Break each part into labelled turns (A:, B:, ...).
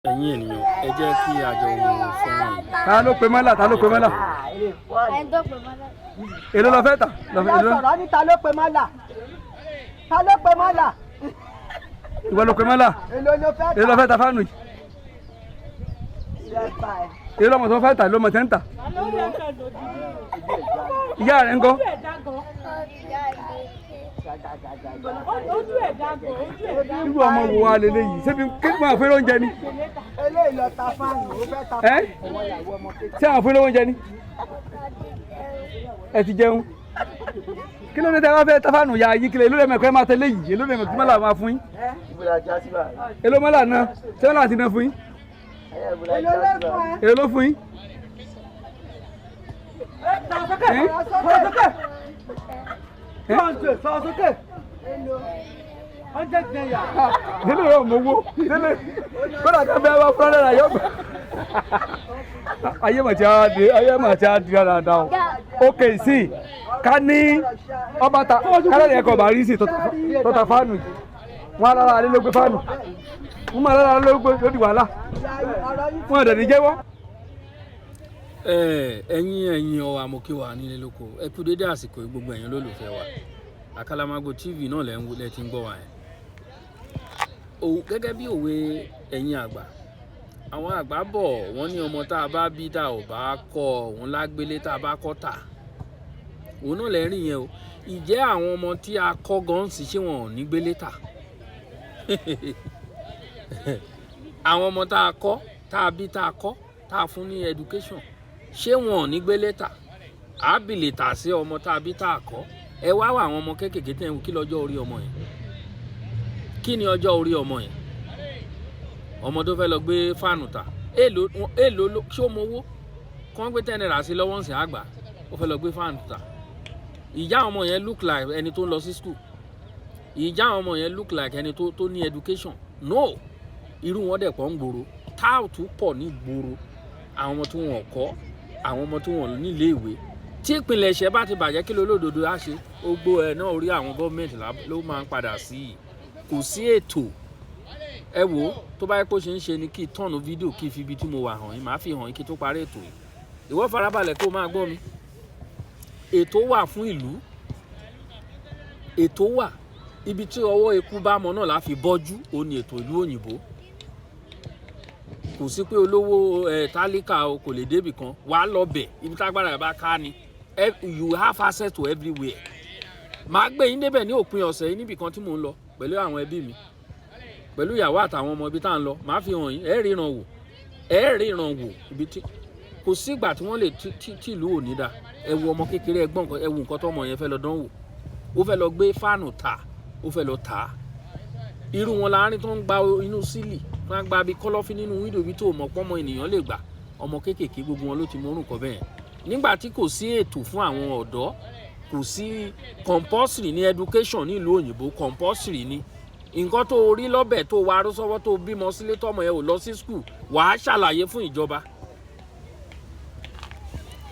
A: Ẹ̀yin ènìyàn, ẹ jẹ́ kí a jọ wo fọ́nrán yìí.
B: Ta ló pe mọ́là? Ta ló pe mọ́là?
C: Ẹni tó pè mọ́lá.
B: Èló lọ fẹ́ tà lọ fẹ́
D: Ìyá
B: èló?
D: Sọ̀rọ̀ ní ta ló pe mọ́là? Ta ló pe mọ́là?
B: Ìwọ ló pe mọ́là.
D: Èló ló fẹ́?
B: Èló lọ fẹ́ ta fáànù yìí? Èló lọmọ tó fẹ́ tà? Ló mọ̀ tẹ́ ń tà? Ìyá rẹ̀ ń kọ́?
E: Ojú ẹ̀ dàgbọ̀, ojú ẹ̀ dàgbọ̀.
B: Irú ọmọ wo wa lélẹ́yìí? Ṣébi kí wọ́n fẹ́ lóúnjẹ ni?
D: Eléyìí lọ ta fáànù, ó fẹ́ ta
B: Ẹ́?
D: fáànù ọmọ ìyàwó ọmọ kékeré.
B: Ṣé àwọn fẹ́ lóúnjẹ ni? Ẹ ti jẹun. Kí ló dé tẹ́ wá fẹ́ ta fáànù ya yín? Kílẹ̀ èló lẹ́mọ̀ ẹ̀kọ́ ẹ máa tẹ́lẹ̀ yìí? Èló lẹ́mọ̀ kí mọ́là máa fún yín? Èló mọ́là náà? Ṣé mọ́là ti ná fún yín?
D: Èló ló fún ẹ?
B: Èló fún yín? Ẹ́?
D: Sọ̀rọ̀ sókè.
B: Ẹ́?
F: Sọ̀rọ̀ sókè. ₦100.
B: Délé yóò mọ owó délé kódà ká bẹ́ẹ̀ bá fúnra rẹ̀ yóò gbà. Ayé mà ti á di, ayé mà ti á di dáadáa o. Ok, sí ká ní ọba ta kálẹ̀ yẹn kọ̀ bá rí sí tọ́ta fáànù yìí, wọn alára alẹ́ ló gbé fáànù, wọn máa lára alẹ́ ló gbé lódì wàhálà, wọn àdẹ̀ ní jẹ́wọ́.
A: Ẹ̀yin ọ amòkè wa nílé lóko, ẹ kú dédé àsìkò yìí, gbogbo ẹ̀yin olólùfẹ́ wa. Àkàlàmàgò TV náà lẹ́ ń lẹ́ ti ń gbọ́ wa yẹn. Gẹ́gẹ́ bí òwe ẹ̀yin àgbà, àwọn àgbà bọ̀, wọ́n ní ọmọ tá a bá bí tá a ò bá kọ́ òun lágbélé, tá a bá kọ́ tà òun náà lẹ́ rìn yẹn o. Ìjẹ́ àwọn ọmọ tí a kọ́ gan sì, ṣé wọn ò ní gbélé tà? Àwọn ọmọ tá a kọ́, tá a bí, tá a kọ́, tá a fún ní education, ṣé wọn ò ní gbélé tà? Àbìlè tà sí ọmọ tá a bí tá a kọ́. Ẹ wá wá àwọn ọmọ kéékèèké tẹ̀ ń wò. Kí lọ́jọ́ orí ọmọ yẹn? Kí ni ọjọ́ orí ọmọ yẹn? Ọmọ tó fẹ́ lọ gbé fáànù tà, èèlò èèlò ló ṣó mọ owó kí wọ́n gbé ₦10 sí lọ́wọ́ ń sìn àgbà? Ó fẹ́ lọ gbé fáànù tà. Ìyá ọmọ yẹn look like ẹni tó ń lọ sí school? Ìyá ọmọ yẹn look like ẹni tó ní education? No. Irú wọn dẹ̀ pọ̀ ń gbòòrò, táàtù pọ̀ ní gbòòrò, àwọn ọmọ tí wọn kọ́, àwọn ọmọ tí wọn nílé ìwé. Tí ìpìlẹ̀ ẹ̀ṣẹ̀ bá ti bàjẹ́, kí lolódodo á ṣe? Gbogbo ẹ̀ náà, orí àwọn gọ́ọ̀mẹ̀ntì ló máa ń padà sí i. Kò sí ètò. Ẹ wò ó, tó bá yẹ kó ṣe ń ṣe ni kí turn fídíò, kí fi ibi tí mo wà hàn yín, màá fi hàn yín kí tó parí ètò yìí. Ìwọ farabalẹ̀ kó máa gbọ́ mi. Ètò wà fún ìlú, ètò wà. Ibi tí ọwọ́ eku bá mọ náà la fi bọ́jú. Ó ní ètò ìlú òyìnbó. Kò sí pé olówó ẹ tálíkà o kò lè débì kan wàá lọ bẹ̀. Ibi tágbára ẹ̀ bá ká ni. You have access to everywhere. Màá gbé yín débẹ̀ ní òpin ọ̀sẹ̀ yìí, níbì kan tí mò ń lọ pẹ̀lú àwọn ẹbí mi, pẹ̀lú ìyàwó àtàwọn ọmọ. Ibi tá à ń lọ, màá fi hàn yín. Ẹ ríran wò, ẹ ríran wò. Ibi tí kò sígbà tí wọ́n lè tí ìlú ò ní dá. Ẹ wo ọmọ kékeré, ẹ gbọ́n nǹkan, ẹ wo nǹkan tó ọmọ yẹn fẹ́ lọ dánwò. Ó fẹ́ lọ gbé fáànù tà, ó fẹ́ lọ tà á. Irú wọn láàrin tó ń gba inú sílì, tó ń gba bí kọ́lọ́fín nínú window, ibi tó mọ̀ pọ́nmọ ènìyàn lè gbà. Ọmọ kéékèèké, gbogbo wọn ló ti mọ orúkọ bẹ́ẹ̀. Nígbà tí kò sí ètò fún àwọn ọ̀dọ́, kò sí compulsory ní education nílùú òyìnbó. Compulsory ni. Nǹkan tó rí lọ́bẹ̀ tó wà arúsọ́wọ́, tó bímọ sílé, tọmọ yẹn ò lọ sí school, wàá ṣàlàyé fún ìjọba.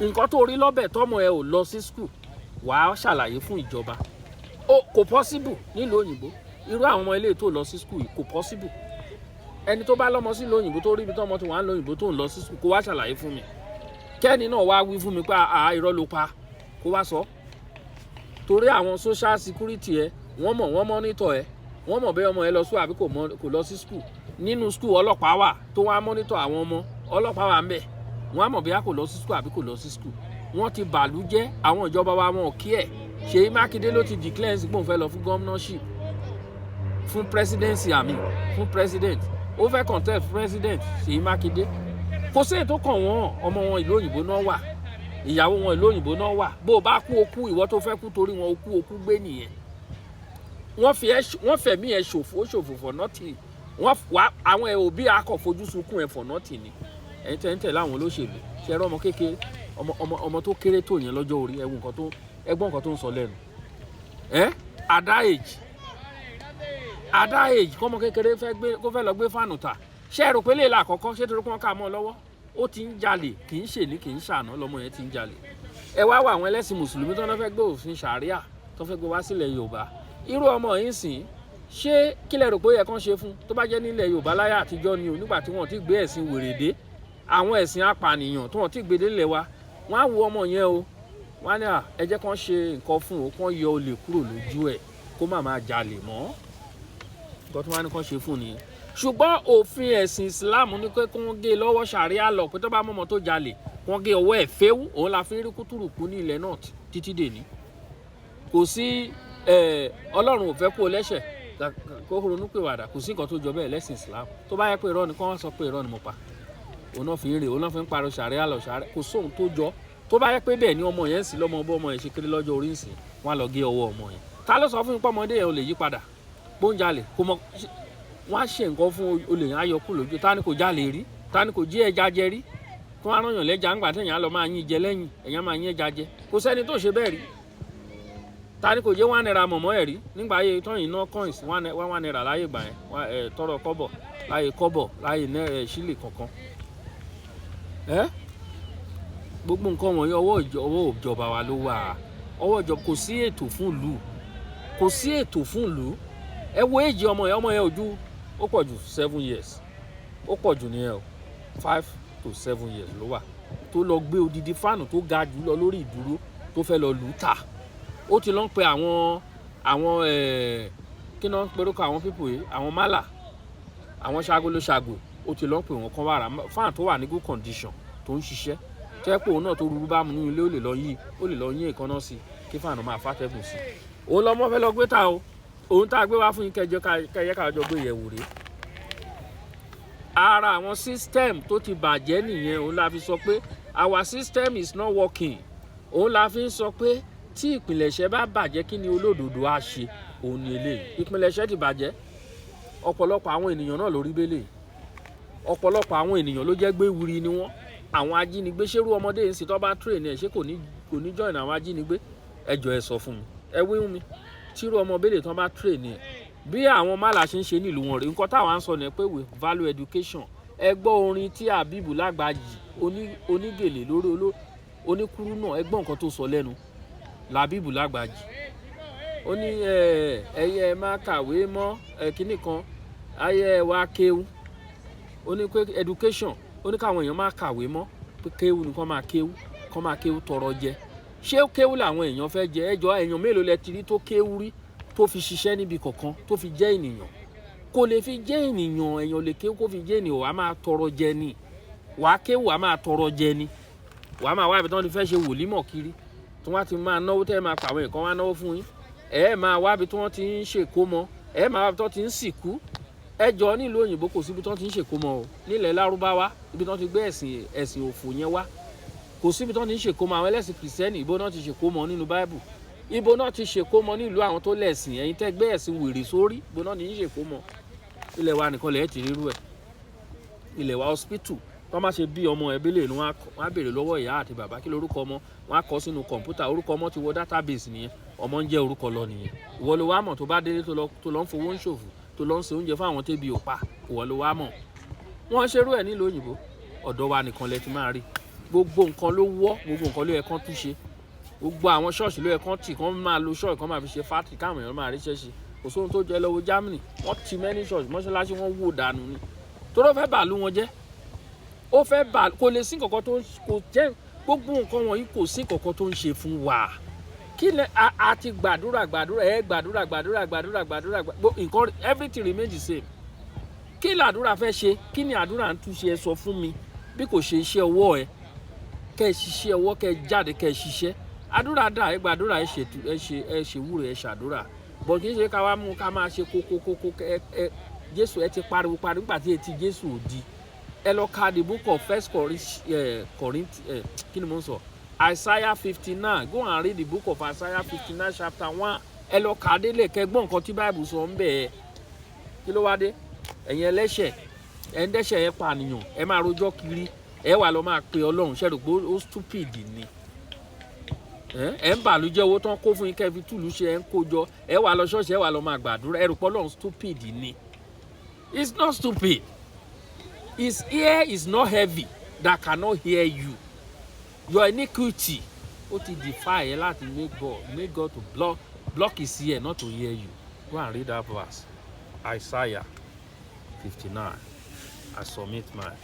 A: Nǹkan tó rí lọ́bẹ̀, tọmọ yẹn ò lọ sí school, wàá ṣàlàyé fún ìjọba. Ó kò possible nílùú òyìnbó. Irú àwọn ọmọ ilé tó lọ sí school yìí, kò possible. Ẹni tó bá lọ́mọ sí lóyìnbó, tó rí ibi tọ́mọ tó wà ń lóyìnbó tó ń lọ sí school, kó wá ṣàlàyé fún mi, kẹ́ni náà wá wí fún mi pé àá, irọ́ ló pa. Kó wá sọ, torí àwọn social security ẹ, wọ́n mọ̀, wọ́n monitor ẹ. Wọ́n mọ̀ bẹ́ẹ̀ ọmọ ẹ lọ school àbí kò lọ sí school. Nínú school, ọlọ́pàá wà tó wá monitor àwọn ọmọ. Ọlọ́pàá wà ń bẹ̀, wọ́n á mọ̀ bóyá kò lọ sí school àbí kò lọ sí school. Wọ́n ti bàlú jẹ́. Àwọn ìjọba wa, wọn ò kí ẹ̀. Ṣèyí Mákindé ló ti declare sí pé òun fẹ́ lọ fún governorship, fún presidency, àmì fún president. Ó fẹ́ contest president, Ṣèyí Mákindé. Kò sí ètò kàn wọ́n. Ọmọ wọn ìlú òyìnbó náà wà, ìyàwó wọn ìlú òyìnbó náà wà. Bó o bá kú, o kú. Ìwọ tó fẹ́ kú torí wọn, o kú, o kú gbé nìyẹn. Wọ́n fẹ̀mí ẹ ṣòfò, ṣòfò for nothing. Wọ́n wá àwọn ẹ̀ òbí akọ̀ fojú sunkún ẹ̀ for nothing ni. Ẹ̀yin tẹ́ ń tẹ̀lé àwọn olóṣèlú, ṣe ẹ̀rọ ọmọ kékeré, ọmọ tó kéré tó yẹn lọ́jọ́ orí, ẹ wo nǹkan tó, ẹ gbọ́ nǹkan tó ń sọ lẹ́nu ẹ́. At that age, at that age, kọ́mọ kékeré fẹ́ gbé, kó fẹ́ lọ gbé fáànù tà, ṣé ẹ rò pé lè la àkọ́kọ́? Ṣé torí pé wọ́n ká mọ́ ọ lọ́wọ́? Ó ti ń jalè, kì í ṣèní, kì í ṣàná lọ́mọ yẹn ti ń jalè. Ẹ wá wá àwọn ẹlẹ́sìn mùsùlùmí tó ń fẹ́ gbé òfin ṣàríà, tó fẹ́ gbé wá sílẹ̀ Yorùbá. Irú ọmọ yìí sìn Ṣé kí lẹ rò pé ó yẹ kán ṣe fún tó bá jẹ́ nílẹ̀ Yorùbá láyé àtijọ́ ni o, nígbà tí wọ́n ti gbé ẹ̀sìn wèrè dé, àwọn ẹ̀sìn apànìyàn tí wọ́n ti gbé délẹ̀ wa? Wọ́n á wo ọmọ yẹn o, wọ́n á ní à, ẹ jẹ́ kán ṣe nǹkan fún o, kán yọ olè kúrò lójú ẹ̀, kó má máa jalè mọ́. Nǹkan tí wọ́n á ní kán ṣe fún nìyẹn. Ṣùgbọ́n òfin ẹ̀sìn Islam ní pé kí wọ́n gé e lọ́wọ́. Ṣàríà lọ pé tó bá mọ̀mọ́ tó jalè, kí wọ́n gé ọwọ́ ẹ̀ féwú. Òun la fi ń rí kútùrùkù ní ilẹ̀ náà títí dèní. Kò sí Ọlọ́run ò fẹ́ kó o lẹ́ṣẹ̀ kó ronú pìwàdà. Kò sí nǹkan tó jọ bẹ́ẹ̀ lẹ́sìn Islam. Tó bá yẹ pé irọ́ ni, kí wọ́n sọ pé irọ́ ni mo pa. Òun náà fi ń rè, òun náà fi ń pariwo ṣàríà lọ, ṣàríà. Kò sóhun tó jọ. Tó bá yẹ pé bẹ́ẹ̀ ni, ọmọ yẹn ń sìn lọ́mọ bọ́, ọmọ yẹn ṣe kéré lọ́jọ́ orí ń sìn, wọ́n á lọ gé ọwọ́ ọmọ yẹn. Ta ló sọ fún mi pé ọmọdé yẹn ò lè yí padà? Gbóúnjalè kò mọ. Wọ́n á ṣe nǹkan fún olè yẹn, á yọ kú lójú. Ta ni kò jalè rí? Ta ni kò jí ẹja jẹ rí? Kí wọ́n á rán yàn lẹ́ja ńgbà tẹ̀yàn á lọ máa yín jẹ lẹ́yìn, ẹ̀yàn máa yín ẹja jẹ. Kò sẹ́ni tó ṣe bẹ́ẹ̀ rí. Ta ni kò jẹ́ ₦1 mọ̀mọ́ ẹ̀ rí nígbà ayé tọ́yìn ná coins ₦1 láyé ìgbà yẹn, tọrọ kọ́bọ̀ láyé kọ́bọ̀ láyé sílè kankan ẹ́? Gbogbo nǹkan wọ̀nyí, ọwọ́ ìjọba wa ló wà. Ọwọ́ ìjọba, kò sí ètò fún ìlú, kò sí ètò fún ìlú. Ẹ wo èjì ọmọ yẹn. Ọmọ yẹn ojú ó pọ̀ jù 7 years, ó pọ̀ jù nìyẹn o. 5 to 7 years ló wà tó lọ gbé odidi fáànù tó ga jù lọ lórí ìdúró, tó fẹ́ lọ lù ú tà. Ó ti lọ ń pe àwọn kí náà ń perúkọ àwọn people yìí, àwọn málà, àwọn ṣaago ló ṣaago. Ó ti lọ ń pè wọ́n kán wá ra fáànù tó wà ní good condition, tó ń ṣiṣẹ́, tó yẹ pé òun náà tó rúru bá mu nínú ilé, ó lè lọ yí, ó lè lọ yín èékánná sí i kí fáànù máa fàtẹ́gùn sí i. Òun lọmọ fẹ́ lọ gbé ta o. Òun tá a gbé wá fún yín kẹjọ kẹyẹ kájọ gbé yẹ̀wò rèé. Ara àwọn system tó ti bàjẹ́ nìyẹn. Òun la fi sọ pé our system is not working. Òun la fi ń sọ pé tí ìpìlẹ̀ṣẹ̀ bá bàjẹ́, kí ni olódodo á ṣe? Òun ni eléyìí. Ìpìlẹ̀ṣẹ̀ ti bàjẹ́. Ọ̀pọ̀lọpọ̀ àwọn ènìyàn náà lórí bẹ́lẹ̀. Ọ̀pọ̀lọpọ̀ àwọn ènìyàn ló jẹ́ gbé wuri ni wọ́n, àwọn ajínigbé. Ṣerú ọmọdé yìí ń sìn, tó bá train ẹ̀, ṣé kò ní join àwọn ajínigbé? Ẹ jọ̀ọ́, ẹ sọ fún mi, ẹ wí fún mi. Tírú ọmọ bẹ́lẹ̀ tó bá train ẹ̀ bí àwọn málà ṣe ń ṣe nílùú wọn rè. Nǹkan táwa ń sọ ni pé we value education. Ẹ gbọ́ orin tí Àbíbù Lágbàjì onígèlè lórí oníkúrú náà, ẹ gbọ́ nǹkan tó sọ lẹ́nu Làbíbù Lágbàjì. Ó ní ẹyẹ má kàwé mọ́ ẹ, kínní kan ayé ẹ wá kéwú. Ó ní pé education, ó ní káwọn èèyàn má kàwé mọ́, pé kéwú ni kán máa kéwú, kán máa kéwú tọrọ jẹ. Ṣé kéwú làwọn èèyàn fẹ́ jẹ? Ẹjọ́, èèyàn mélòó lẹ ti rí tó kéwú rí tó fi ṣiṣẹ́ níbi kọ̀ọ̀kan, tó fi jẹ́ ènìyàn? Kò lè fi jẹ́ ènìyàn. Èèyàn lè kéwú kó fi jẹ́ ènìyàn. Wàá máa tọrọ jẹ ni. Wàá kéwú, wàá máa tọrọ jẹ ni. Wàá máa wá ibi tí wọ́n ti fẹ́ ṣe wòlímọ̀ kiri, tí wọ́n ti máa náwó, tẹ́ ẹ máa pàwọn nǹkan wá náwó fún yín. Ẹ máa wá ibi tí wọ́n ti ń ṣèkómọ, ẹ máa wá ibi tí wọ́n ti ń sìnkú. Ẹ jọ, nílùú òyìnbó, kò síbi tí wọ́n ti ń ṣèkómọ o. Nílẹ̀ Lárúbáwá, ibi tí wọ́n ti gbé ẹ̀sìn òfò yẹn wá, kò síbi tí wọ́n ti ń ṣèkómọ. Àwọn ẹlẹ́sìn Kìrìsìtẹ́nì, ibo náà ti ṣèkómọ nínú Báíbù? Ibo náà ti ṣèkómọ nílùú àwọn tó lẹ̀sìn? Ẹ̀yin tẹ́ gbé ẹ̀sìn wèrè sórí, ibo náà ti ń ṣèkómọ? Ilẹ̀ wa nìkan lẹ́ẹ̀ ti rírú ẹ̀. Ilẹ̀ wa, hospital tó má ṣe bí ọmọ ẹbí lè ní, wọ́n á béèrè lọ́wọ́ ìyá àti bàbá, kí lorúkọ ọmọ? Wọ́n á kọ sínú kọ̀ǹpútà. Orúkọ ọmọ ti wọ database nìyẹn. Ọmọ ń jẹ́ orúkọ lọ nìyẹn. Ìwọ ló wá mọ̀ tó bá délé, tó lọ ń fowó ń ṣòfò, tó lọ ń ṣe oúnjẹ fún àwọn tébi ò pa. Ìwọ ló wá mọ̀. Wọ́n ṣerú ẹ̀ nílùú òyìnbó. Ọ̀dọ̀ wa nìkan lẹ ti máa rí. Gbogbo nǹkan ló wọ́, gbogbo nǹkan ló yẹ kán túnṣe. Gbogbo àwọn ṣọ́ọ̀ṣì ló yẹ kán tì, kán máa lo ṣọ́ọ̀ṣì, kán máa fi ṣe factory, káwọn èèyàn máa ríṣẹ́ ṣe. Kò sóhun tó jẹ́ lọ́wọ́. Germany, wọ́n ti many church, mọ́ṣáláṣí, wọ́n wó dànù ni. Tó fẹ́ bàálù wọn jẹ́, ó fẹ́ bà kò lè sí nǹkan tó kò jẹ́. Gbogbo nǹkan wọ̀nyí, kò sí nǹkan tó ń ṣe fún wa. Kí lẹ a ti gbàdúrà, gbàdúrà, ẹ gbàdúrà, gbàdúrà, gbàdúrà, gbàdúrà, nǹkan, everything remain the same. Kí làdúrà fẹ́ ṣe? Kí ni àdúrà ń túnṣe? Ẹ sọ fún mi. Bí kò ṣe iṣẹ́ ọwọ́ ẹ, kẹ́ ẹ ṣiṣẹ́ ọwọ́, kẹ́ ẹ jáde, kẹ́ ẹ ṣiṣẹ́. Àdúrà dà, ẹ gbàdúrà, ẹ ṣètù, ẹ ṣe, ẹ ṣèwúre, ẹ ṣàdúrà bọ̀. Kì í ṣe ká wá mú ká máa ṣe kókókókó. Ẹ Jésù, ẹ ti pariwo pariwo nígbà tí etí Jésù ò di. Ẹ lọ ka the book of First Corinth, kí ni mo ń sọ, Isaiah 59. Go and read the book of Isaiah 59 chapter 1. Ẹ lọ kà á délé, kẹ́ gbọ́ nǹkan tí Bible sọ ń bẹ̀ ẹ́. Kí ló wá dé? Ẹ̀yin ẹlẹ́ṣẹ̀, ẹ̀ ń dẹ́ṣẹ̀, ẹ pànìyàn, ẹ máa rojọ́ kiri, ẹ wà lọ máa pe Ọlọ́run. Ṣe rò pé ó stupid ni? Ẹ ń bàlújẹ́. Owó tán kó fún yín kẹ́ fi túlù ṣe, ẹ ń kó jọ, ẹ wà lọ ṣọ́ọ̀ṣì, ẹ wà lọ máa gbàdúrà. Ẹ rò pé Ọlọ́run stupid ni? It's not stupid. His ear is not heavy that cannot hear you. Your iniquity ó ti defy ẹ láti make God to block his ear not to hear you. Go and read that verse. Isaiah 59. I submit mine.